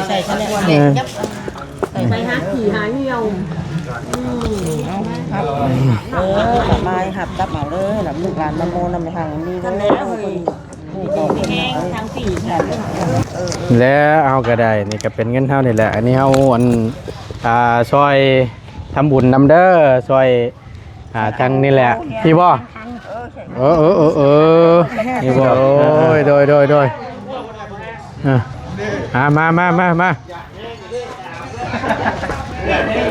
ໃສ່ທະເລ ເອີ ໃສ່ຫາຂີ້ຫາຫ່ຽວ ອືມ ເອົາ ຮັບ ເອີ ລະບາຍ ຮັບ ຕັບເອົາເລີຍ ລະລູກຫຼານມາໂມນຳແມ່ທາງນີ້ເດີ ແລ້ວເຮົາກໍໄດ້ ນີ້ກໍເປັນເງິນເຮົານີ້ແຫຼະ ອັນນີ້ເຮົາ ອັນ ອ່າ ຊ່ອຍທຳບຸນນຳເດີ ຊ່ອຍ ອ່າ ທາງນີ້ແຫຼະ ພີ່ບໍ່? ເອີ ເອີ ເອີ ເອີ ນີ້ບໍ່? ໂດຍ ໂດຍ ໂດຍ ໂດຍ ອ່າ ອ່າ ມາ ມາ ມາ ມາ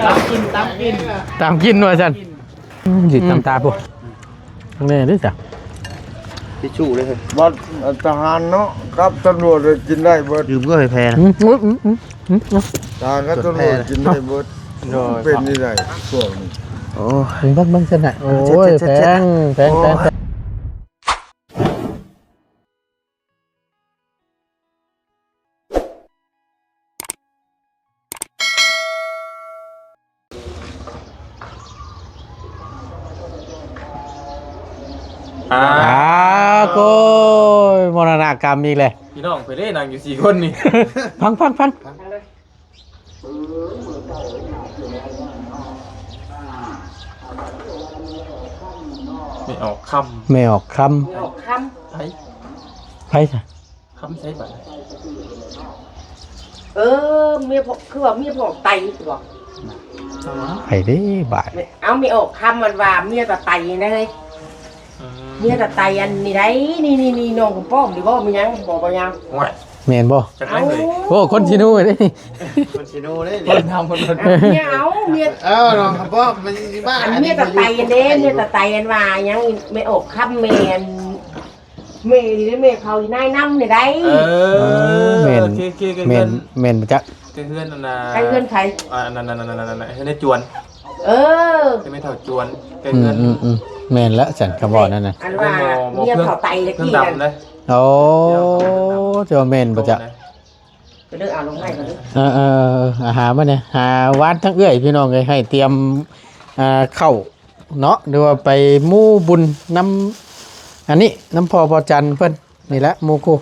ຕາມກິນ ຕາມກິນ ຕາມກິນວ່າຊັ້ນ ອືມ ຊິຕາມຕາພຸ້ນ ແນ່ເດ້ຈ້ະ ທິດຊູ້ເລີຍ ບັດທະຫານເນາະ ກັບຕຳຫຼວດກິນໄດ້ເບິດ ດື່ມກໍໃຫ້ແພ້ນະ ອືມ ອືມ ອືມ ອືມ ອືມ ທະຫານກັບຕຳຫຼວດກິນໄດ້ເບິດ ໂດຍ ເປັນນີ້ໄດ້ຊ່ວງນີ້ ໂອ້ຍ ເບິ່ງ ເບິ່ງຊັ້ນນະ ໂອ້ຍ ແພງ ແພງ ແພງ ໂອ້ຍ ແພງ. ອ້າ ອ້າ ໂອ້ຍ ມໍລະນະກຳອີກແລ້ວ ພີ່ນ້ອງເພິ່ນເດ້ ນັ່ງຢູ່ສີ່ຄົນນີ້ ຟັງ ຟັງ ຟັງ ແມ່ອອກຄຳ ແມ່ອອກຄຳ ແມ່ອອກຄຳ ໃຜ ໃຜຊະ? ຄຳໃສບາດ ເອີ ເມຍພໍ່ ຄືວ່າເມຍພໍ່ໄຕ ຄືວ່າ ໃຜເດ້ບາດ ເອົາ ເມຍອອກຄຳ ມັນວ່າເມຍຕາໄຕນະເຮີ້ຍ ອືມ ເມຍຕາໄຕອັນນີ້ໄດ໋ ນີ້ໆໆ ນ້ອງກະປ້ອມນີ້ບໍ່ ມີຫຍັງບໍ່ ບໍ່ຫຍັງ ໂອ້ຍ ແມ່ນບໍ່? ຈັກແມ່ນເລີຍ ເອົ້າ ໂອ້ ຄົນຊິນູເດ້ ຄົນຊິນູເດ້ ຄົນທຳຄົນ ເມຍເອົາ ເມຍ ເອີ ນ້ອງກະປ້ອມ ມັນຊິບ້າ ອັນເມຍຕາໄຕອັນເດ້ ເມຍຕາໄຕອັນວ່າຫຍັງ ແມ່ອອກຄຳ ແມ່ນ ແມ່ນີ້ເດ້ ແມ່ເຂົານາຍນຳນີ້ໄດ໋ ເອີ ເອີ ແມ່ນ ໂອເຄໆ ແມ່ນ ແມ່ນບໍ່ຈັກ ແຕ່ເຮືອນອັນນ່າ ໃຜເຮືອນໃຜ ອັນນັ້ນໆໆ ເຮືອນນາຍຈວນ ເອີ ແຕ່ແມ່ເຖົ້າຈວນ ແຕ່ເຮືອນ ອືມໆໆ ແມ່ນລະຊັ້ນ ຄຳເວົ້ານັ້ນນະ ອັນວ່າເມຍເຂົາໄຕຕະກີ້ນັ້ນ ໂອ້ ເຈົ້າແມ່ນບໍ່ຈັກ ກໍເດີເອົາລົງໃຫ້ກໍເດີ ເອີໆ ຫາມາແດ່ ຫາວານທາງເອື້ອຍ ພີ່ນ້ອງເອີຍ ໃຫ້ຕຽມ ອ່າ ເຂົ້າ ເນາະ ຫຼືວ່າໄປໝູ່ບຸນນຳ ອັນນີ້ ນຳພໍ່ບ່າວຈັນເພິ່ນນີ້ແຫຼະ ໝູ່ຄູ່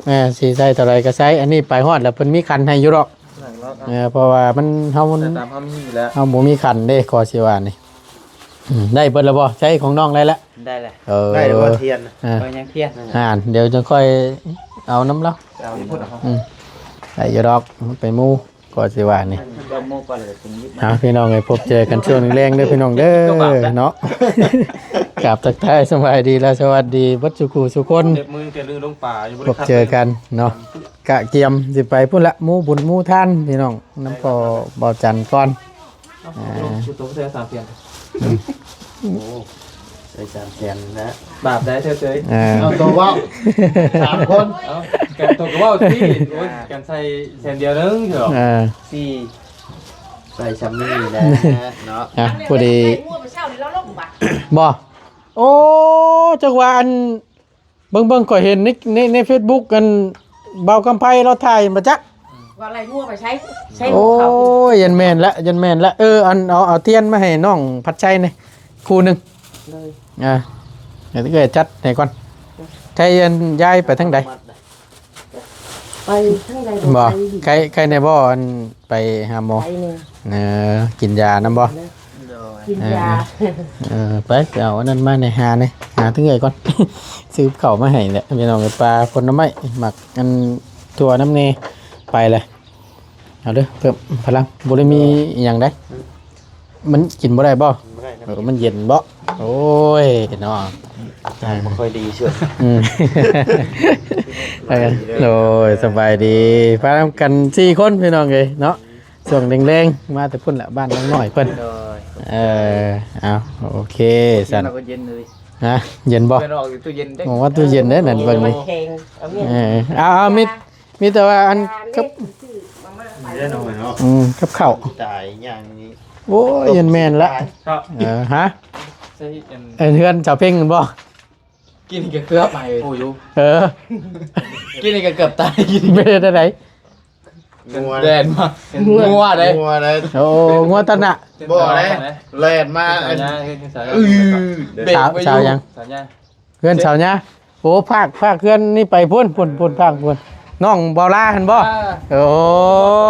ແມ່ນ ຊິໃສ່ເທົ່າໃດກໍໃສ່ ອັນນີ້ໄປຮອດແລ້ວເພິ່ນມີຂັນໃຫ້ຢູ່ດອກ ເອີ ເພາະວ່າມັນ ເຮົາ ມັນ ຕາມເຮົາມີຢູ່ແລ້ວ ເຮົາບໍ່ມີຂັນເດ້ ກໍຊິວ່ານີ້ ອືມ ໄດ້ເບິດແລ້ວບໍ່? ໃຊ້ຂອງນ້ອງໄດ້ແລ້ວ ໄດ້ແລ້ວ ເອີ ໄດ້ແລ້ວບໍ່ທຽນ ເອີ ເອົາຍັງທຽນ ອ່າ ດຽວຈັ່ງຄ່ອຍເອົານຳລາວ ເອົາຢູ່ພຸ້ນ ອືມ ໄດ້ຢູ່ດອກ ໄປໝູ່ ກໍຊິວ່ານີ້ ເອົາພີ່ນ້ອງເອີຍ ພົບເຈີກັນຊ່ວງແລງເດີພີ່ນ້ອງເດີເນາະ ກາບທັກທາຍສະບາຍດີ ແລະ ສະຫວັດດີເບິດສູ່ຄູ່ສູ່ຄົນ ເຈັບມືແກລືລົງປ່າຢູ່ ພົບເຈີກັນເນາະ ກະກຽມຊິໄປພຸ້ນລະ ໝູ່ບຸນໝູ່ທານພີ່ນ້ອງ ນຳພໍ່ບ່າວຈັນກ່ອນ ເອົາ ອ່າ ໂຕໃສ່ສາມແສນ ອືມ ໂອ້ ໃສ່ສາມແສນນະ ບາບໄດ້ເທີຍເທີຍ ເອີ ເອົາໂຕເວົ້າ ສາມຄົນ ເອົາ ກັນໂຕກໍເວົ້າຕິ ໂອ້ຍ ກັນໃສ່ແສນດຽວໜຶ່ງເຖາະ ເອີ ສີ່ ໃສ່ຊ່ຳນີ້ແຫຼະເນາະ ອ່ະ ພໍດີ ບໍ່ ໂອ້ ຈັກວ່າອັນ ເບິ່ງໆ ຂ້ອຍເຫັນໃນ ໃນ ໃນເຟສບຸກ ອັນ ບ່າວຄຳໄພລາວຖ່າຍມາຈັກ ວ່າໄລ່ງົວໄປໃສ ໃສ ໂອ້ຍ ຍັນແມ່ນລະ ຍັນແມ່ນລະ ເອີ ອັນ ເອົາ ເອົາທຽນມາໃຫ້ນ້ອງພັດໄຊແດ່ ຄູ່ໜຶ່ງ ເລີຍ ອ່າ ໃຫ້ເອື້ອຍຈັດໃຫ້ກ່ອນ ໃຊ້ ອັນ ຍ້າຍໄປທາງໃດ? ໄປທາງໃດບໍ່ ບໍ່ ໄປດີ ໃກ້ ໃກ້ແດ່ບໍ່ ອັນ ໄປຫາໝໍ ໄປແດ່ ເອີ ກິນຢານຳບໍ່? ໂດຍ ກິນຢາ ເອີ ເອີ ໄປ ໄປເອົາອັນນັ້ນມາແດ່ ຫາແດ່ ຫາເທື່ອກ່ອນ ຊື້ເຂົ້າມາໃຫ້ແຫຼະ ພີ່ນ້ອງ ປາ ຜົນໄມ້ ໝາກ ອັນ ຖົ່ວນຳແດ່ ໄປແຫຼະ ເອົາເດີ ເພີ່ມພະລັງ ບໍ່ໄດ້ມີອີ່ຫຍັງໃດ ອືມ ມັນກິນບໍ່ໄດ້ບໍ່? ກິນບໍ່ໄດ້ນະ ເອີ ມັນເຢັນບໍ່? ໂອ້ຍເນາະ ອາກາດບໍ່ຄ່ອຍດີຊ່ວງ ອືມ ໂດຍ ສະບາຍດີ ພານຳກັນສີ່ຄົນພີ່ນ້ອງເອີຍເນາະ ຊ່ວງແລງໆ ມາແຕ່ພຸ້ນລະ ບ້ານນ້ອງນ້ອຍເພິ່ນ ໂດຍ ເອີ ເອົາ ໂອເຄຊັ້ນ ກິນແລ້ວກໍເຢັນເລີຍ ຮະ ເຢັນບໍ່? ເພິ່ນອອກຢູ່ຕູ້ເຢັນເດ້ ໂອ້ ຕູ້ເຢັນເດ້ນັ້ນ ເບິ່ງນີ້ ເອີ ເອົາ ເອົາ ມີ ມີແຕ່ວ່າອັນ ກັບ ອືມ ກັບເຂົ້າ ຕາຍຢ່າງນີ້ ໂອ້ຍ ຍັນແມ່ນລະ ເອີ ຮະ ໃສ່ອັນ ເອີ ເຮືອນສາວເພັງແມ່ນບໍ່? ກິນກໍເກືອບໄປ ໂອ້ຍ ເອີ ກິນກໍເກືອບຕາຍ ເປັນໄດ້ໃດ? ງົວ ແລ່ນມາ ງົວເດ້ ງົວເດ້ ໂອ້ ງົວຕັດໜ້າ ບໍ່ເດ້ ແລ່ນມາ ສາວຫຍັງ ເບຣກໄວ້ຢູ່ ສາວຫຍັງ ສາວຫຍັງ ເຮືອນສາວຫຍ້າ ໂອ້ ພາກ ພາກເຮືອນນີ້ໄປພຸ້ນ ພຸ້ນ ພຸ້ນ ພາກພຸ້ນ ນ້ອງເບົາລາຫັ້ນບໍ່? ອ່າ ໂອ້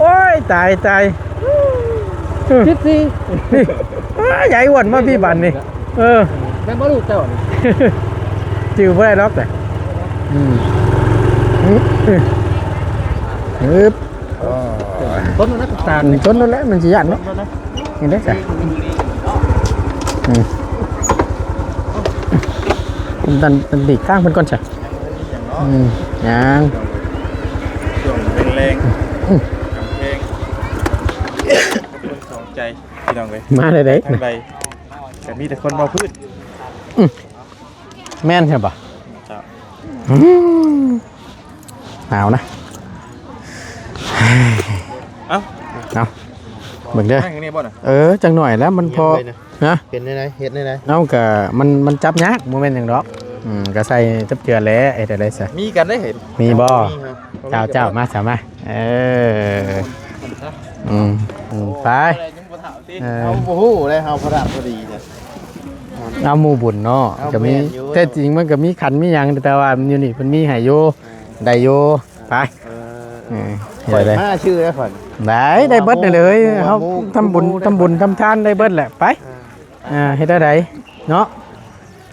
ໂອ້ຍ ຕາຍ ຕາຍ ເອີ ສິບສີ່ ນີ້ ອ້າ ຍາຍອ້ວນມາພີ່ບາດນີ້ ເອີ ແມ່ນບໍ່ລູກເຈົ້ານີ້? ຈື່ບໍ່ໄດ້ດອກແຫຼະ ອືມ ອືມ ອືມ ອໍ ຕົ້ນນັ້ນນະ ຕານ ອືມ ຕົ້ນນັ້ນແຫຼະ ມັນຊິຢ້ານເນາະ ນີ້ເດ້ຊະ ອືມ ມັນ ມັນຫຼີກທາງເພິ່ນກ່ອນຊະ ອືມ ຍັງ ຊ່ວງແລງໆ ອືມ ກຳແພງ ຄົນສອງໃຈ ພີ່ນ້ອງເອີຍ ມາໄດ້ໃດ ທາງໃດກໍມີແຕ່ຄົນເວົ້າພື້ນ ອືມ ແມ່ນໃຊ່ບໍ່? ເຈົ້າ ອືມ ໜາວນະ ເອົ້າ ເອົ້າ ເບິ່ງເດີ ເອີ ຈັກໜ້ອຍແລ້ວມັນພໍ ຮະ ເປັນແນວໃດ ເຮັດແນວໃດ? ເອົ້າ ກະມັນ ມັນຈັບຍາກ ບໍ່ແມ່ນຫຍັງດອກ ອືມ ກະໃສ່ຈັບເຈື່ອແຫຼະ ເຮັດແນວໃດຊະ? ມີກັນໄດ້ເຫັນ ມີບໍ່? ເຈົ້າ ເຈົ້າ ມາຊະ ມາ ເອີ ອືມ ອືມ ໄປ ເອີ ເຮົາບໍ່ຮູ້ເດ້ ເຮົາພະດາມພໍດີເດ້ ເອົາໝູ່ບຸນເນາະ ເອົາ ກໍມີ ແມ່ນຢູ່ ແທ້ຈິງມັນກໍມີຂັນມີຫຍັງ ແຕ່ວ່າຢູ່ນີ້ເພິ່ນມີໃຫ້ຢູ່ ອ່າ ໄດ້ຢູ່ ໄປ ເອີ ເອີ ຂ້ອຍມາຊື່ແລ້ວຂ້ອຍ ໄດ້ ໄດ້ເບິດເລີຍ ເຮົາທຳບຸນ ທຳບຸນທຳທານໄດ້ເບິດແຫຼະ ໄປ ອ່າ ອ່າ ເຮັດແນວໃດເນາະ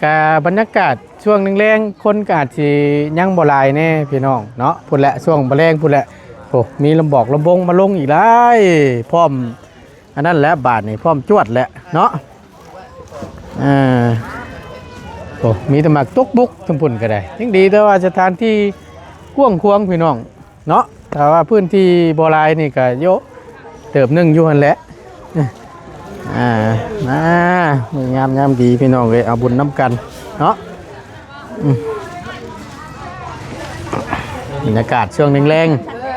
ກະບັນຍາກາດ ຊ່ວງແລງໆ ຄົນກໍອາດຊິຍັງບໍ່ຫຼາຍແດ່ພີ່ນ້ອງເນາະ ພຸ້ນແຫຼະ ຊ່ວງແລງພຸ້ນແຫຼະ ໂອ້ ມີລຳບອກລຳວົງມາລົງອີກຫຼາຍ ພ້ອມ ອັນນັ້ນແຫຼະ ບາດນີ້ພ້ອມຈວດແຫຼະເນາະ ເອີ ໂອ້ ມີແຕ່ໝາກຕຸກບຸກທາງພຸ້ນກໍໄດ້ ຍັງດີແຕ່ວ່າສະຖານທີ່ກວ້າງຂວາງພີ່ນ້ອງ ເນາະ ຖ້າວ່າພື້ນທີ່ບໍ່ຫຼາຍນີ້ກໍໂຍເຕີບໜຶ່ງຢູ່ຫັ້ນແຫຼະ ອ່າ ມາ ມື້ງາມຍາມດີພີ່ນ້ອງເອີຍ ເອົາບຸນນຳກັນເນາະ ອືມ ບັນຍາກາດຊ່ວງແລງ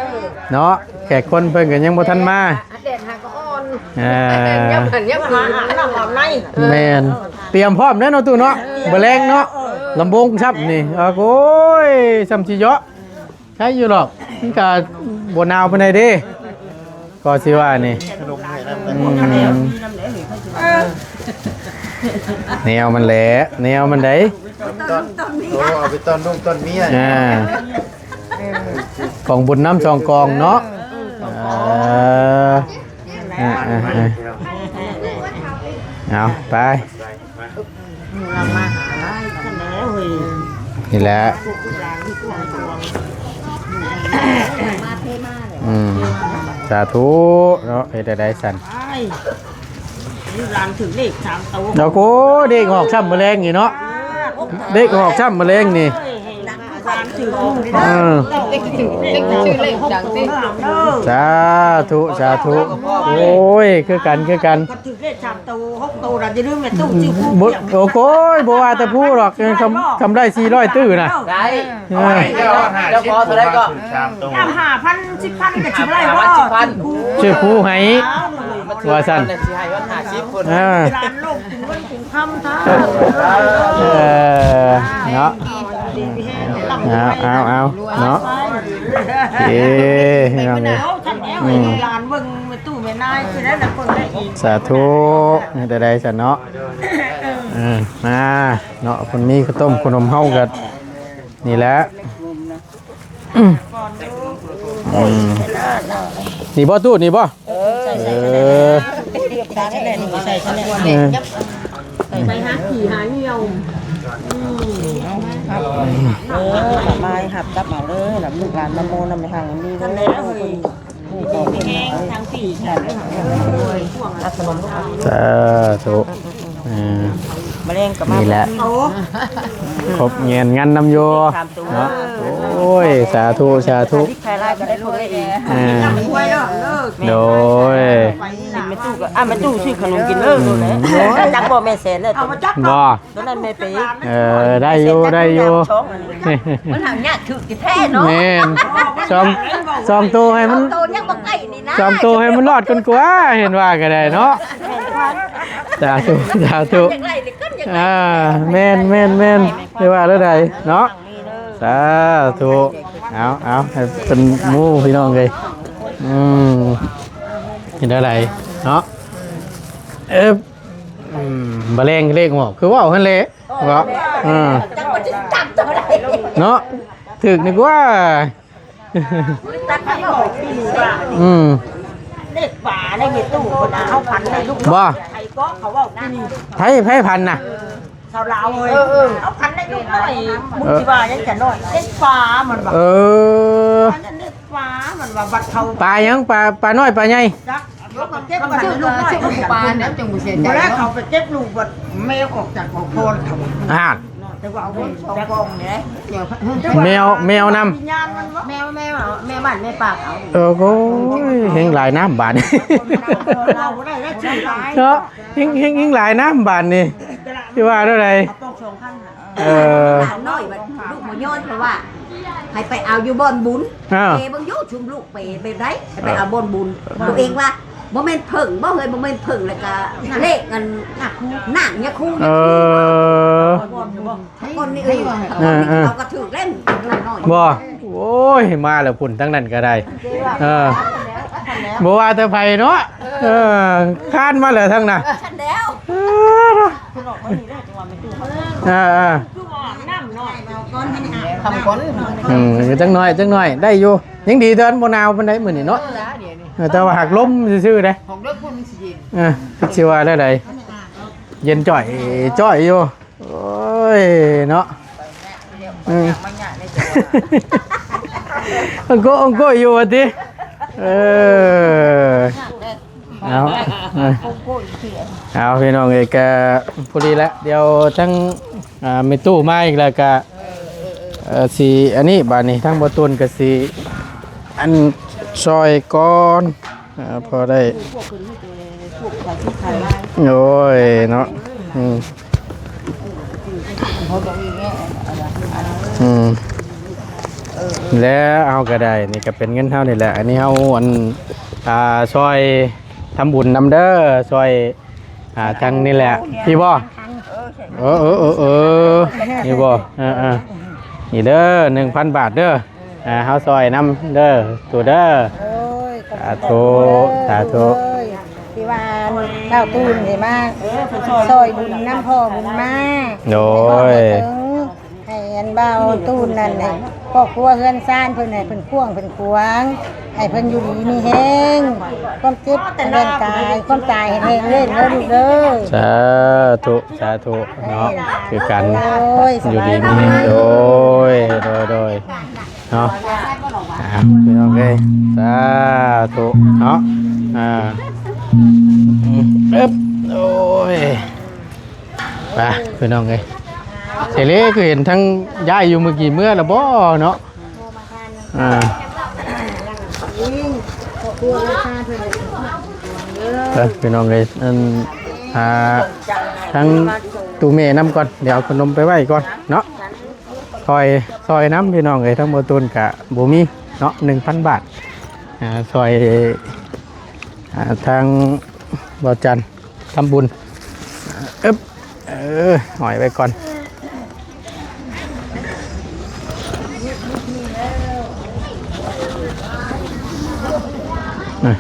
ໆ ເນາະ ແຂກຄົນເພິ່ນກໍຍັງບໍ່ທັນມາ ແດດຫາກໍອ່ອນ ອ່າ ຍັບຫັນຍັບຫາອາບນ້ຳອາບໃນ ແມ່ນ ຕຽມພ້ອມແລ້ວເນາະຕູ້ເນາະ ມື້ແລງເນາະ ລຳວົງຊ້ຳນີ້ ໂອ້ຍ ຊ້ຳຊິເຍາະ ໃຄຢູ່ດອກ ມັນກະບໍ່ໜາວປານໃດເດ້ ກໍຊິວ່ານີ້ ອືມ ແນວມັນແຫຼະ ແນວມັນໃດ ຕ້ອນ ໂອ້ ເອົາໄປຕ້ອນລູກຕ້ອນເມຍ ອ່າ ກອງບຸນນຳສອງກອງເນາະ ເອີ ເອີ ເອີ ເອົາໄປ. ນີ້ແຫຼະ ອືມ ສາທຸເນາະ ເຮັດໄດ້ຊັ້ນ ຫຼານຖືກເລກສາມໂຕ ແລ້ວໂອ້ ເລກອອກຊ້ຳມື້ແລງນີ້ເນາະ ເລກອອກຊ້ຳມື້ແລງນີ້ ເອີ ເລກຖືກເລກດັງຕິ ສາທຸ ສາທຸ ໂອ້ຍ ຄືກັນ ຄືກັນ ຄັນຖືກເລກສາມໂຕ ຫົກໂຕນະ ຢ່າລືມແມ່ຕູ້ ອືມ ຊື້ຜູ້ ບໍ່ ໂອ້ໂກຍ ບໍ່ວ່າແຕ່ຜູ້ດອກ ຄຳ ຄຳໄດ້ສີ່ຮ້ອຍຕື້ນະ ໄດ້ ເອີ ເຈົ້າຂໍເທົ່າໃດກໍ ສາມໂຕ ຫ້າພັນ ສິບພັນ ກໍຊິໄດ້ບໍ່ ສິບພັນ ຊື້ຜູ້ໃຫ້ ວ່າຊັ້ນ ຊິໃຫ້ຮອດຫ້າສິບພຸ້ນ ເອີ ຫຼານໂລກເງິນ ເອີ ເນາະ ເອົາ ເອົາ ເອົາ ເນາະ ເອີ ພີ່ນ້ອງເອີຍ ອືມ ຫຼານເບິ່ງແມ່ຕູ້ແມ່ນາຍ ຊິໄດ້ນຳເພິ່ນໄດ້ອີກ ສາທຸ ໃຫ້ໄດ້ຊັ້ນເນາະ ເອີ ມາເນາະ ເພິ່ນມີເຂົ້າຕົ້ມຂະໜົມ ເຮົາກໍນີ້ແຫຼະ ອືມ ນີ້ບໍ່ຕູ້ນີ້ບໍ່? ເອີ ໃສ່ ໃສ່ ເອີ ໃສ່ ໃສ່ ໃສ່ ໃສ່ ເອີ ໄປຫາຂີ້ຫາຫ່ຽວ ອືມ ເອີ ມາຮັບກັບເອົາເດີ ລຳລູກຫຼານມາໂມນຳແມ່ຮັງມີເດີ ນັ້ນແຫຼະເຮີ້ຍ ມີແຮງທັງສີ່ ສາທຸ ເອີ ມາແລງກໍມາ ນີ້ແຫຼະ ຄົບແມ່ນງານນຳຢູ່ເນາະ ໂອ້ຍ ສາທຸ ສາທຸ ເອີ ໂດຍ ແມ່ຕູ້ກໍ ອ່າ ແມ່ຕູ້ຊື້ຂະໜົມກິນເດີ ອືມ ຈັກບໍ່ແມ່ແສນເດີ ບໍ່ ຕົວນັ້ນແມ່ເປ ເອີ ໄດ້ຢູ່ ໄດ້ຢູ່ ມັນຫາຍາກຖືກແທ້ເນາະ ແມ່ນ ສອງ ສອງໂຕໃຫ້ມັນ ໂຕຍັງບໍ່ໃກ້ນີ້ນະ ສອງໂຕໃຫ້ມັນລອດກ່ອນກວ່າ ເຫັນວ່າກໍໄດ້ເນາະ ສາທຸ ສາທຸ ຢາກໄດ້ນີ້ກໍຢາກໄດ້ ອ່າ ແມ່ນ ແມ່ນ ແມ່ນ ຄືວ່າແນວໃດເນາະ ສາທຸ ເອົາ ເອົາ ໃຫ້ເພິ່ນໝູ່ ພີ່ນ້ອງເອີຍ ອືມ ເຮັດແນວໃດເນາະ ເອີ ອືມ ບໍ່ແລງເລກອອກ ຄືເວົ້າຫັ້ນແຫຼະ ເນາະ ເອີ ຈັກວ່າຊິຈັບເທົ່າໃດ ເນາະ ຖືກນີ້ກວ່າ ອືມ ເລກປາໃນເມຕູ້ພຸ້ນນະ ເຮົາຝັນໃນລູກ ບໍ່ ໃຜກໍເຂົາເວົ້າກິນ ໃຜ ໃຜຝັນນະ ຊາວລາວເອີຍ ເອີ ເອີ ເຮົາຝັນໃນລູກນ້ອຍ ເອີ ບຸນຊິວ່າຫຍັງຈະນ້ອຍ ເລກປາມັນວ່າ ເອີ ເລກປາມັນວ່າ ບັດເຂົາ ປາຫຍັງ ປາ ປານ້ອຍ ປາໃຫຍ່ ຈັກ ເກັບມາໃຫ້ລູກນ້ອຍ ປາແລ້ວຈັ່ງບໍ່ເສຍໃຈ ແລ້ວເຂົາໄປເກັບລູກ ບັດແມວອອກຈາກຂອງພອນເຂົາ ອ່າ ແຕ່ວ່າເອົາໄປຈັກກອງນີ້ ແມວ ແມວນຳ ແມວ ແມວ ແມ່ບ້ານແມ່ປາກເອົາ ເອີ ໂອ້ຍ ແຮງຫຼາຍນຳບາດນີ້ ເນາະ ແຮງ ແຮງ ແຮງຫຼາຍນຳບາດນີ້ ຊິວ່າແນວໃດ ເອີ ຫຼານນ້ອຍບັດລູກບໍ່ຍອມ ເພາະວ່າໃຫ້ໄປເອົາຢູ່ບ່ອນບຸນ ເອີ ເປເບິ່ງຢູ່ຊຸມລູກເປແບບໃດ ໃຫ້ໄປເອົາບ່ອນບຸນ ເອີ ຕົວເອງວ່າບໍ່ແມ່ນເຜິ້ງບໍ່ເຮີ້ຍ ບໍ່ແມ່ນເຜິ້ງ ແລ້ວກະເລກອັນນາງຍາຄູ ເອີ ຄົນນີ້ ເອີ ເຂົາກໍຖືກແລ້ວ ຫຼານນ້ອຍ ບໍ່ ໂອ້ຍ ມາແລ້ວພຸ້ນ ທາງນັ້ນກໍໄດ້ ເອີ ບໍ່ວ່າແຕ່ໃຜເນາະ ເອີ ຄານມາແລ້ວທາງນັ້ນ ຊັ້ນແລ້ວ ເອີ ເອີ ທຳກ່ອນ ອືມ ຈັກໜ້ອຍ ຈັກໜ້ອຍ ໄດ້ຢູ່ ຍັງດີເທື່ອບໍ່ໜາວປານໃດມື້ນີ້ເນາະ ເອີ ແຕ່ວ່າຫາກລົມຊື່ໆເດ້ ເອີ ຈັກຊິວ່າແນວໃດ ເຢັນຈ່ອຍຈ້ອຍຢູ່ ໂອ້ຍ ເນາະ ອືມ ອົງໂກ ອົງໂກຢູ່ວ່າຕິ ເອີ ເອົາ ເອົາ ພີ່ນ້ອງເອີຍ ກະພໍດີລະ ດຽວທັງ ອ່າ ແມ່ຕູ້ມາອີກແລ້ວກະ ເອີ ຊິອັນນີ້ ບາດນີ້ທາງບໍ່ຕູນກະຊິ ອັນ ຊ່ອຍກ່ອນ ອ່າ ພໍໄດ້ ໂອ້ຍ ເນາະ ອືມ ອືມ ແລ້ວເຮົາກໍໄດ້ ນີ້ກໍເປັນເງິນເຮົານີ້ແຫຼະ ອັນນີ້ເຮົາ ອັນ ອ່າ ຊ່ອຍທຳບຸນນຳເດີ ຊ່ອຍ ອ່າ ທາງນີ້ແຫຼະ ພີ່ບໍ່? ເອີ ເອີ ເອີ ເອີ ນີ້ບໍ່? ເອີ ເອີ ນີ້ເດີ ໜຶ່ງພັນບາດເດີ ອ່າ ເຮົາຊ່ອຍນຳເດີ ຕູເດີ ໂອ້ຍ ສາທຸ ສາທຸ ທີ່ວ່າເຈົ້າຕູນໄດ້ມາຊ່ອຍບຸນນຳພໍ່ບຸນມາ ໂດຍ ໃຫ້ອັນບ່າວຕູນນັ້ນ ໃຫ້ຄອບຄົວເຮືອນຊານເພິ່ນ ໃຫ້ເພິ່ນກວ້າງເພິ່ນຂວາງ ໃຫ້ເພິ່ນຢູ່ດີມີແຮງ ຄວາມເຈັບໃຫ້ເລື່ອນກາຍ ຄວາມຕາຍໃຫ້ແຫ້ງເລີນເດີລູກເດີ ສາທຸ ສາທຸເນາະ ຄືກັນ ໂອ້ຍ ຢູ່ດີມີແຮງ ໂດຍ ໂດຍ ໂດຍ ເນາະ ອ່າ ພີ່ນ້ອງເອີຍ ສາທຸເນາະ ອ່າ ອຶບ ໂອ້ ໂອ້ຍ ໄປພີ່ນ້ອງເອີຍ ເສລີຄືເຫັນທັງຍາຍຢູ່ມື້ກີ້ ເມືອລະບໍ່ເນາະ? ອ່າ ເອີ ພີ່ນ້ອງເອີຍ ອັນ ຫາທັງຕູ້ແມ່ນຳກ່ອນ ດຽວເອົາຂະໜົມໄປໄວ້ກ່ອນເນາະ. ຊ່ອຍ ຊ່ອຍນຳພີ່ນ້ອງເອີຍ ທາງບໍ່ຕູນກະບໍ່ມີເນາະ ໜຶ່ງພັນບາດ ອ່າ ຊ່ອຍ ອ່າ ທາງບໍ່ຈັນທຳບຸນ ອຶບ ເອີ ຫ້ອຍໄວ້ກ່ອນ ອາ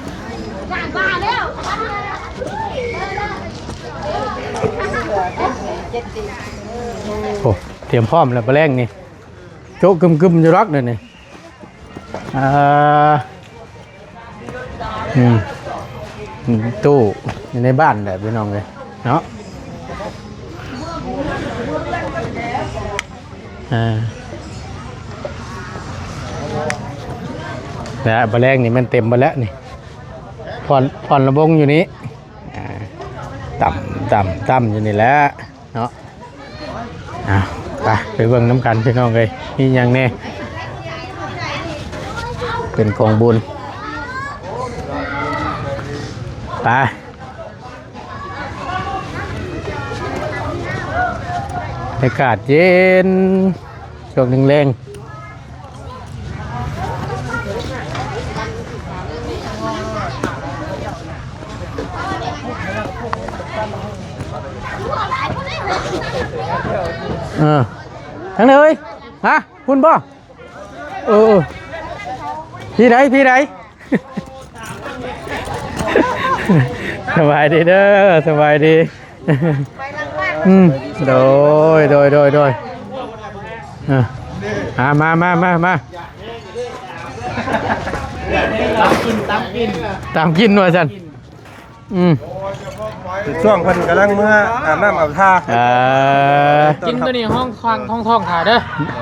ໂອ້ ຕຽມພ້ອມແລ້ວ ປາແລງນີ້ ໂຈະກຶມໆຢູ່ດອກເດນີ້ ອ່າ ອືມ ອືມ ຕູ້ຢູ່ໃນບ້ານແຫຼະພີ່ນ້ອງເອີຍເນາະ ອ່າ ແລະ ບ່າແລງນີ້ແມ່ນເຕັມເບິດແລ້ວນີ້ ຜ່ອນ ຜ່ອນລຳວົງຢູ່ນີ້ ອ່າ ຕ່ຳ ຕ່ຳ ຕ່ຳຢູ່ນີ້ແຫຼະເນາະ. ອ່ະ ໄປ ໄປເບິ່ງນຳກັນພີ່ນ້ອງເອີຍ ມີຫຍັງແດ່ ເປັນຂອງບຸນ ໄປ ອາກາດເຢັນ ຊ່ວງແລງໆ ເອີ ທາງໃດເອີຍ? ຮະ? ພຸ້ນບໍ່? ເອີ ເອີ ພີ້ໃດ? ພີ້ໃດ? ສະບາຍດີເດີ ສະບາຍດີ. ອືມ ໂດຍ ໂດຍ ໂດຍ ໂດຍ ອ່າ ມາ ມາ ມາ ມາ ຕາມກິນ ຕາມກິນ ຕາມກິນວ່າຊັ້ນ. ອືມ ຊ່ວງເພິ່ນກຳລັງເມືອອາບນ້ຳອາບທ່າ ເອີ ກິນໂຕນີ້ຫ້ອງຄວາງ ຫ້ອງທ້ອງຖ້າເດີ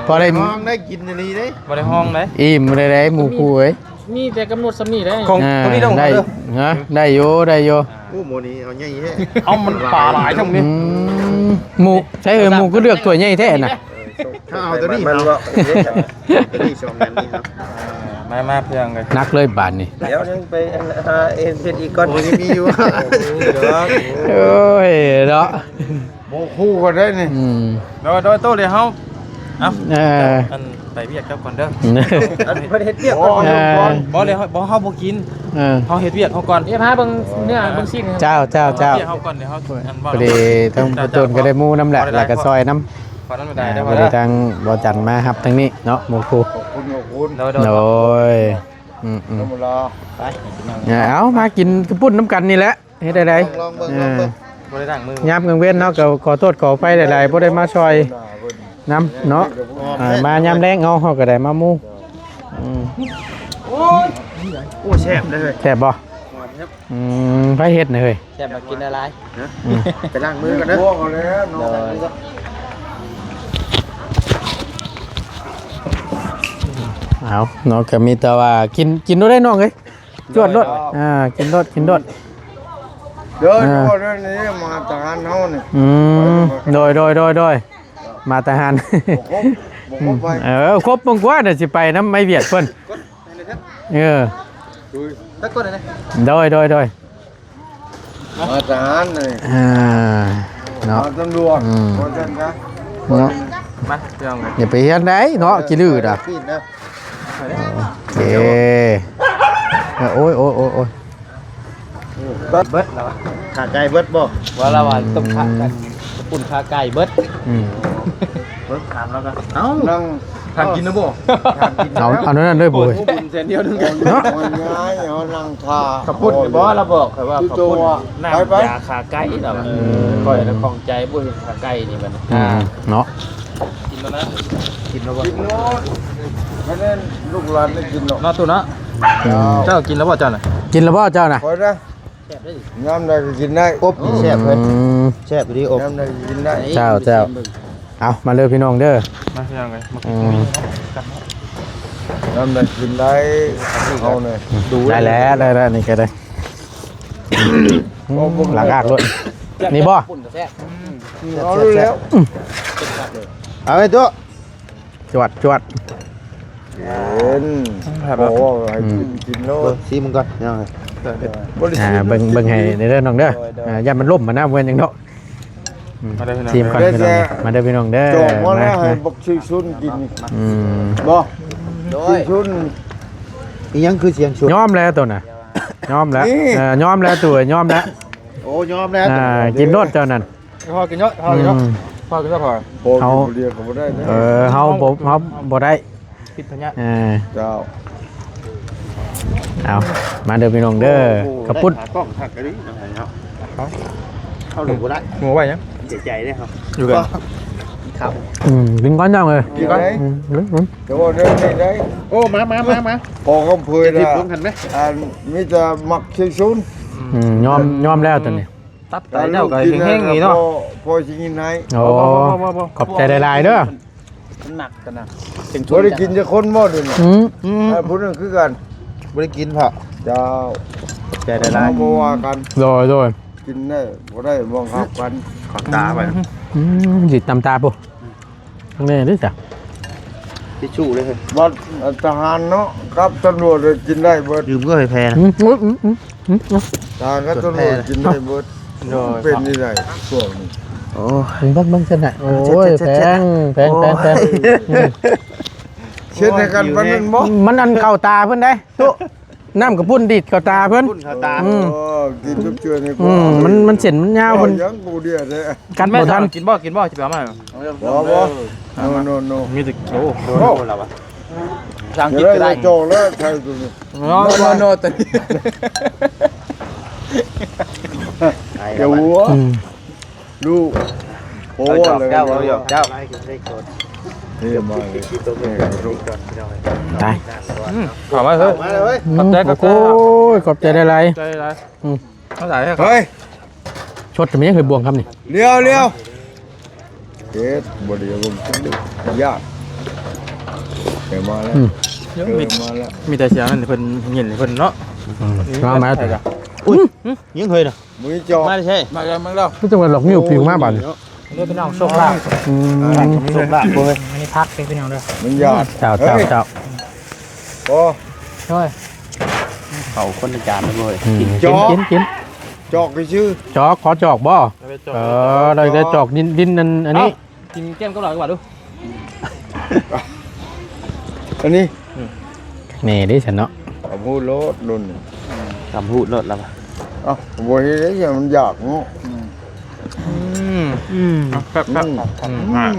ພໍໄດ້ ຫ້ອງໄດ້ກິນອີ່ຫຼີເດ້ ບໍ່ໄດ້ຫ້ອງເດ້ ອີ່ມໄດ້ ໝູ່ຄູ່ເອີຍ. ມີແຕ່ກຳນົດສ່ຳນີ້ເດ້ ຂອງ ອ່າ ຕົວນີ້ຕ້ອງ ໄດ້ ເດີ ຮະ ໄດ້ຢູ່ ໄດ້ຢູ່. ໂອ້ ໝໍນີ້ເອົາໃຫຍ່ແທ້ ເອົາ ມັນປາຫຼາຍທັງນີ້ ອືມ ໝູ່ ໃຊ່ເອີຍ ໝູ່ຄືເລືອກຖ້ວຍໃຫຍ່ແທ້ນະ ເຮົາເອົາຕົວນີ້ ມັນ ເນາະ ຕົວນີ້ສອງອັນນີ້ເນາະ ມາ ມາເພື່ອງເລີຍ ໜັກເລີຍບາດນີ້ ດຽວຍັງໄປຫາເຮັດ ເຮັດອີກກ່ອນ ໂອ້ຍ ມີຢູ່ ໂອ້ຍເນາະ ໝູ່ຄູ່ກັນໄດ້ນີ້ ອືມ ໂດຍ ໂດຍ ໂຕເລີຍເຮົາ ເອົ້າ ເອີ ອັນ ໄປວຽກເຈົ້າກ່ອນເດີ ອັນເພິ່ນເຮັດວຽກກ່ອນ ເອີ ບໍ່ເລີຍ ບໍ່ ເຮົາບໍ່ກິນ ເອີ ເຮົາເຮັດວຽກເຮົາກ່ອນ ເຮັດຫາເບິ່ງເນື້ອເບິ່ງຊີ້ນ ເຈົ້າ ເຈົ້າ ເຈົ້າ ເຮັດວຽກເຮົາກ່ອນ ດຽວເຮົາ ອັນ ພໍດີທາງປະຕູນກໍໄດ້ໝູ່ນຳແຫຼະ ແລ້ວກໍຊ່ອຍນຳ ພໍນຳໄດ້ ອ່າ ເດີ ພໍດີທາງບໍ່ຈັນມາຮັບທາງນີ້ເນາະ ໝູ່ຄູ່ ຂອບຄຸນ ຂອບຄຸນ ໂດຍ ໂດຍ ອືມໆ ເອົາ ມາກິນເຂົ້າປຸ້ນນຳກັນນີ້ແຫຼະ. ເຮັດໄດ້ໃດ ລອງເບິ່ງ ເອີ ລອງເບິ່ງ ບໍ່ໄດ້ລ້າງມື ຍາມກາງເວັນເນາະ ກໍຂໍໂທດຂໍອະໄພຫຼາຍໆ ບໍ່ໄດ້ມາຊ່ອຍນຳເນາະ ອ່າ ມາຍາມແລງເຮົາ ເຮົາກໍໄດ້ມາໝູ່ ອືມ ໂອ້ຍ ໂອ້ ແຊບເລີຍ ແຊບບໍ່? ອືມ ໃຜເຮັດນະເຮີ້ຍ? ແຊບ ມາກິນຫຼາຍໆ ອືມ ໄປລ້າງມືກ່ອນເດີ ໂດຍ ເອົາເນາະ ກໍມີແຕ່ວ່າກິນ ກິນໂລດເດ້ນ້ອງເອີຍ. ຈວດໂລດ ອ່າ ກິນໂລດ ກິນໂລດ ເດີ ອ່າ ໂດຍ ນີ້ມາທະຫານເຮົານີ້ ອືມ ໂດຍ ໂດຍ ໂດຍ ໂດຍ ມາທະຫານ ບໍ່ຄົບ ບໍ່ຄົບໄປ ເອີ ຄົບເບິ່ງກວ່າ ດຽວຊິໄປນຳໄມ້ວຽດເພິ່ນ ເອີ ໂດຍ ໂດຍ ໂດຍ ມາທະຫານນີ້ ອ່າ ເນາະ ມາຕຳຫຼວດ ອືມ ວ່າຊັ້ນຊະ ເນາະ ມາ ຢ່າໄປເຮັດໃດເນາະ ຂີ້ດື້ດາ ໂອເຄ ໂອ້ຍ ໂອ້ຍ ໂອ້ຍ ໂອ້ຍ ເບິດ ເບິດແລ້ວ ຂາໄກ່ເບິດບໍ່? ວ່າລະວ່າ ອືມ ຕົ້ມຂາ ອັນ ປຸ້ນຂາໄກ່ເບິດ ອືມ ເບິ່ງຖາມລາວກໍ ເອົ້າ ນັ່ງ ຖາມກິນນະບໍ່? ຖາມກິນ ເອົາ ເອົານັ້ນເລີຍ ໂອ້ຍ ບຸນແສນດຽວໜຶ່ງ ເນາະ ເອົາງ່າຍ ເອົານັ່ງຖ້າ ເຂົ້າປຸ້ນນີ້ບໍ່? ລາວບອກຂ້ອຍວ່າ ເຂົ້າປຸ້ນ ໄປ ໄປ ນ້ຳຢາຂາໄກ່ລາວວ່າ ອືມ ຂ້ອຍລະຂ້ອງໃຈ ບໍ່ເຫັນຂາໄກ່ນີ້ບັດນີ້ ອືມ ເນາະ ກິນແລ້ວນະ ກິນແລ້ວບໍ່? ກິນໂລດ ບໍ່ແມ່ນລູກຫຼານໄດ້ກິນດອກ ເນາະ ຕູ້ເນາະ ອືມ ເຈົ້າກິນແລ້ວບໍ່ເຈົ້ານະ? ກິນແລ້ວບໍ່ເຈົ້ານະ? ຂ້ອຍນະ ແຊບເດ້ ຍາມໃດກໍກິນໄດ້ ອົບ ອືມ ແຊບເລີຍ ອືມ ແຊບອີ່ຫຼີ ອົບ ຍາມໃດກໍກິນໄດ້ ເຈົ້າ ເຈົ້າ ເອົາ ມາເລີຍພີ່ນ້ອງເດີ ມາພີ່ນ້ອງເອີຍ ມາກິນ ອືມ ຍາມໃດກິນໄດ້ ເຮົານີ້ ອືມ ໄດ້ແລ້ວ ໄດ້ແລ້ວ ນີ້ກໍໄດ້ ອືມ ລ້າງອາກໂລດ ນີ້ບໍ່? ປຸ້ນກໍແຊບ ອືມ ເອົາແລ້ວ ເອົາໄປໂຕະ ຈວດ ຈວດ ກິນ ແຊບ ໂອ້ ໃຫ້ ອືມ ກິນ ກິນໂລດ ເບິ່ງ ຊີມມັນກ່ອນ ພີ່ນ້ອງ ບໍ່ໄດ້ ອ່າ ຊີມ ເບິ່ງ ເບິ່ງໃຫ້ແດ່ເດີນ້ອງເດີ ໂດຍ ໂດຍ ອ່າ ຢ້ານມັນລົ້ມຫັ້ນນະ ແມ່ນຫຍັງເນາະ ອືມ ອ່າ ຊີມກ່ອນ ພີ່ນ້ອງ ມາເດີພີ່ນ້ອງເດີ ຈອກມາແລ້ວ ມາ ໃຫ້ບັກຊີຊຸນກິນ ອືມ ບໍ່ ໂດຍ ຊີຊຸນ ອີຫຍັງຄືສຽງຊຸນ ຍອມແລ້ວໂຕນະ ຍອມແລ້ວ ນີ້ ເອີ ຍອມແລ້ວໂຕ ຍອມແລ້ວ ໂອ້ ຍອມແລ້ວ ອ່າ ກິນໂລດເຈົ້ານັ້ນ ພໍກິນເນາະ ພໍກິນເນາະ ອືມ ພໍກິນເນາະ ພໍ ເຮົາ ເຮົາບໍ່ ເຮົາບໍ່ໄດ້ ຕິດພະຍາດ ເອີ ເຈົ້າ ເອົາ ມາເດີພີ່ນ້ອງເດີ ໂອ້ໂຫ ເຂົ້າປຸ້ນ ໄດ້ຂາກ້ອງຄັກອີ່ຫຼີເນາະ ເຮົາ ເຮົາລົງບໍ່ໄດ້ ໝູໄວ້ຫຍັງ ເສຍໃຈເດ້ເຮົາ ຢູ່ກັນ ເຂົ້າ ອືມ ກິນກ່ອນເຈົ້າເອີຍ ກິນກ່ອນ ອືມ ແຕ່ວ່າເດີນີ້ໄດ້ ໂອ້ ມາ ມາ ມາ ມາ ພໍກັບເຜີຍລະ ອັນ ມີແຕ່ມັກຊິຊຸນ ອືມ ຍອມ ຍອມແລ້ວຕອນນີ້ ຕັບໄຕເຈົ້າກໍແຮງໆນີ້ເນາະ ພໍ ພໍຊິກິນໃຫ້ ໂອ້ ຂອບໃຈຫຼາຍໆເດີ ມັນໜັກກັນນະ ບໍ່ໄດ້ກິນຈັກຄົນບໍ່ເດນີ້ ອືມ ອືມ ເອີ ຜູ້ໜຶ່ງຄືກັນ ບໍ່ໄດ້ກິນເພາະ ເຈົ້າ ຂອບໃຈຫຼາຍໆ ບໍ່ວ່າກັນ ໂດຍ ໂດຍ ກິນໄດ້ບໍ່ໄດ້ບໍ່ຮັບກັນ ຂອບຕາໄປ ອືມ ຊິຕຳຕາພຸ້ນ ຂ້າງໃນເດ້ຊະ ທິດຊູ້ເລີຍ ບັດທະຫານເນາະ ກັບຕຳຫຼວດກິນໄດ້ເບິດ ດື່ມກໍໃຫ້ແພ້ນະ ອືມ ອືມ ອືມ ອືມ ທະຫານກັບຕຳຫຼວດກິນໄດ້ເບິດ ໂດຍ ເປັນນີ້ໄດ້ຊ່ວງນີ້ ໂອ້ ເບິ່ງ ເບິ່ງຊັ້ນນະ ໂອ້ຍ ແພງ ແພງ ແພງ ໂອ້ຍ ເຊັດໃຫ້ກັນປານນັ້ນບໍ່ ມັນອັນເຂົ້າຕາເພິ່ນໄດ໋ ຕຸ ນ້ຳກະປຸ້ນດີດເຂົ້າຕາເພິ່ນ ປຸ້ນເຂົ້າຕາ ອືມ ເອີ ກິນທຸກເທື່ອນີ້ ອືມ ມັນ ມັນເສັ້ນມັນຍາວ ເພິ່ນ ຍັງບໍ່ເດືອດເດ້ ກັດບໍ່ທັນ ກິນບໍ່ ກິນບໍ່ ຊິໄປເອົາມາ ບໍ່ ບໍ່ ໂນ ໂນ ໂນ ມີແຕ່ ໂອ້ ໂອ້ ລາວະ ພາສາອັງກິດກໍໄດ້ ໂຈແລ້ວ ໄທຕົວນີ້ ໂນ ໂນ ໂນ ຕົວນີ້ ຢ່າຫົວ ອືມ ລູກ ໂອ້ ເອົາຫຍອກເຈົ້າ ເອົາຫຍອກເຈົ້າ ນີ້ມາເລີຍ ຕາຍ ອືມ ເຂົ້າມາເຮີ້ຍ ມາເລີຍເວີຍ ຂອບໃຈ ຂອບໃຈ ໂອ້ຍ ຂອບໃຈຫຼາຍໆ ໃຈຫຼາຍ ອືມ ເອົາຫຼາຍເຮີ້ຍ ເຮີ້ຍ ຊົດແມ່ນຫຍັງເຮີ້ຍ ບ່ວງຄຳນີ້ ລຽວ ລຽວ ເຮັດບໍ່ໄດ້ ຍາກ ເອີ ມາແລ້ວ ອືມ ເອີ ມາແລ້ວ ມີແຕ່ສຽງນັ້ນເພິ່ນຍິນເພິ່ນເນາະ ອືມ ມາ ມາ ອຸ້ຍ ຫຍັງເຮີ້ຍນະ ມື້ຈອກ ມາແທ້ ມາແລ້ວ ມາແລ້ວ ຄືຈັງຫວະຫຼອກນິ້ວປິວມາບາດນີ້ ເດີພີ່ນ້ອງ ໂຊກລາບ ອືມ ໂຊກລາບເວີຍ ອັນນີ້ຜັກເດີພີ່ນ້ອງເດີ ມັນຍາກ ເຈົ້າ ເຈົ້າ ເຈົ້າ ໂອ້ ໂອ້ຍ ເຂົ້າຄົນລະຈານເລີຍ ອືມ ກິນ ກິນ ກິນ ຈອກຊື່ ຈອກ ຂໍຈອກບໍ່ ເອີ ໄດ້ ໄດ້ຈອກ ດິນ ດິນ ອັນ ອັນນີ້ ກິນແກ້ມກັບເຫຼົ້າດີກວ່າດູ ອັນນີ້ ອືມ ແນ່ເດ້ຊັ້ນເນາະ ກຳຮູດໂລດລຸ້ນນີ້ ກຳຮູດໂລດລະວະ ເອົ້າ ບໍ່ເຮັດໄດ້ຫຍັງ ມັນຢາກເນາະ ອືມ ອືມ ອືມ ແຊບໆ ອືມ ອືມ ອືມ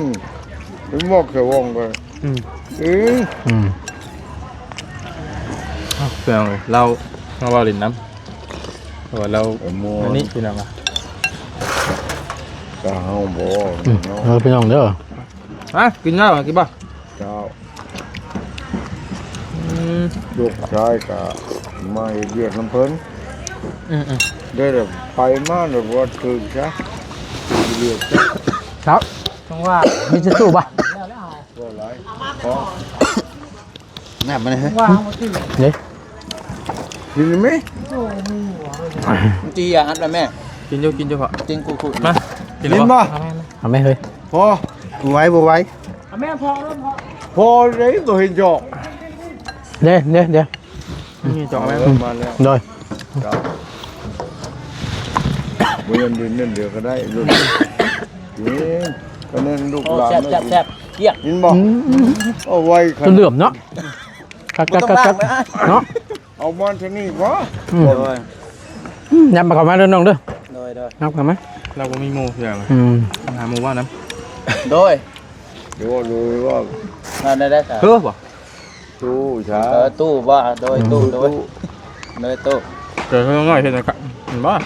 ເປັນໝອກສະຫວ່ອງກໍ ອືມ ເອີ ອືມ ເອົາ ເພື່ອນເຮົາ ເຮົາເວົ້າຫຼິ້ນນຳ ເພາະວ່າລາວ ໂອ້ ມ່ວນ ອັນນີ້ພີ່ນ້ອງ ກະເຮົາບໍ່ ອືມ ເນາະ ເອີ ພີ່ນ້ອງເດີ ຮະ ກິນແລ້ວ ກິນບໍ່ ເຈົ້າ ອືມ ລູກຊາຍກະມາເຮັດວຽກນຳເພິ່ນ ອືມໆ ໄດ້ແຕ່ໄປມາແລ້ວບໍ່ຖືກຊະ ເຮັດວຽກຊະ ເຈົ້າ ຈັ່ງວ່າ ມີທິດຊູ້ບໍ່ ບໍ່ຫຼາຍ ພໍ ນ້ຳມັນເຮີ້ຍ ວ່າເຮົາບໍ່ຖືກ ເດ້ ກິນໄໝ ຈີ່ອາ ອັດໄວ້ແມ່ ກິນຢູ່ ກິນຢູ່ພໍ່ ກິນກູໆ ມາ ກິນແລ້ວບໍ່ ກິນບໍ່ ເອົາແມ່ ເອົາແມ່ເຮີ້ຍ ພໍ ບໍ່ໄຫວ ບໍ່ໄຫວ ເອົາແມ່ ພໍ ພໍ ພໍເດ້ ບໍ່ເຫັນຈອກ ເດ້ ເດ້ ເດ້ ນີ້ຈອກແມ່ ເອີ ມາແລ້ວ ໂດຍ ບໍ່ຍັນດິນນັ້ນດຽວກໍໄດ້ລຸ້ນ ນີ້ ກະນັ້ນລູກຫຼານ ໂອ້ ແຊບໆໆ ກຽກ ເຫັນບໍ່ ອືມ ເອົາໄວ້ ຈົນເຫຼື້ອມເນາະ ຄັກໆໆໆ ເນາະ ເອົາມາທາງນີ້ກວ່າ ອືມ ໂດຍ ອືມ ຍັບມາເຂົ້າມາເດີນ້ອງເດີ ໂດຍໆ ຍັບເຂົ້າມາ ລາວບໍ່ມີໝູ່ເທື່ອ ອືມ ຫາໝູ່ວ່ານຳ ໂດຍ ໂດຍ ໂດຍ ວ່າ ວ່າໄດ້ ໄດ້ ເອີ ບໍ່ ຕູ້ຊະ ເອີ ຕູ້ບໍ່ ໂດຍ ອືມ ຕູ້ ຕູ້ ໂດຍ ຕູ້ ໂດຍ ຕູ້ ເກີດເຮືອນນ້ອຍເຮັດຫຍັງ ເຫັນບໍ່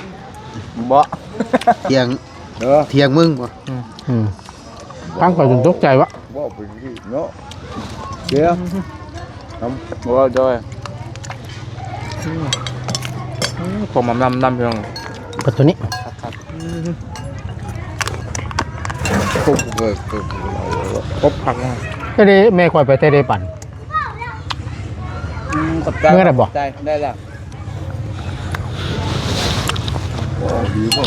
ບໍ່ ຖຽງ ເອີ ຖຽງມຶງບໍ່ ອືມ ອືມ ຟັງໄປຈົນຕົກໃຈວະ ເວົ້າໄປເນາະ ເດ ໂອ້ຍ ໂດຍ ອືມ ອືມ ຜົມມານຳ ນຳເພິ່ນ ເບິດໂຕນີ້ ຄັກໆ ອືມ ຄົບເກີດ ຄົບ ຄົບຄັກ ແຕ່ເດ ແມ່ຂ້ອຍໄປແຕ່ເດປັ່ນ ອືມ ຂອບໃຈ ເມື່ອໃດບໍ່ ຂອບໃຈ ໄດ້ແລ້ວ ໂອ້ ດີບໍ່